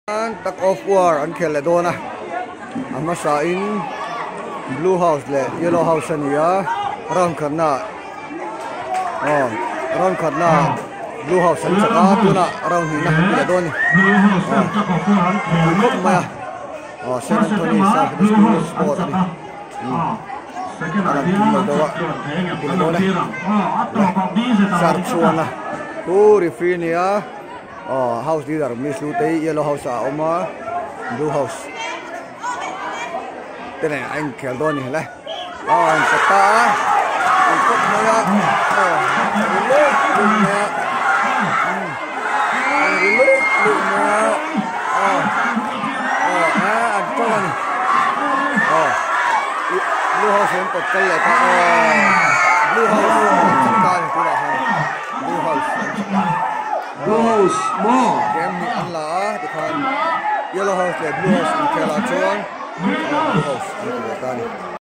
Tug of war an khel leh dawn a, a hmasa in blue house leh yellow house a ni a, round khatna ah aw round khatna ah blue house an chak a tunah round hnihna an ti leh dawn a ni aw pui khawp mai a aw Saint Anthony South School Sport a ni a lang kim lo deuh a an ti leh dawn e Sarchhuana pu referee a ni a. Aw house leader miss lu te hi yellow house ah a awm a blue house te nen a inkhel dawn a ni hle aw a inpawt ta a an kawp mai a aw a ri luih luih mai a umm an ri luih luih mai a aw aw a an tawng a ni aw blue house an pawt kal leh ta aw blue house an chak ta a ni tunah hian blue house an chak ta. Blue house maw? Game hnih an la a tikhan yellow house leh blue house inkhelah chuan blue house an ti leh ta a ni.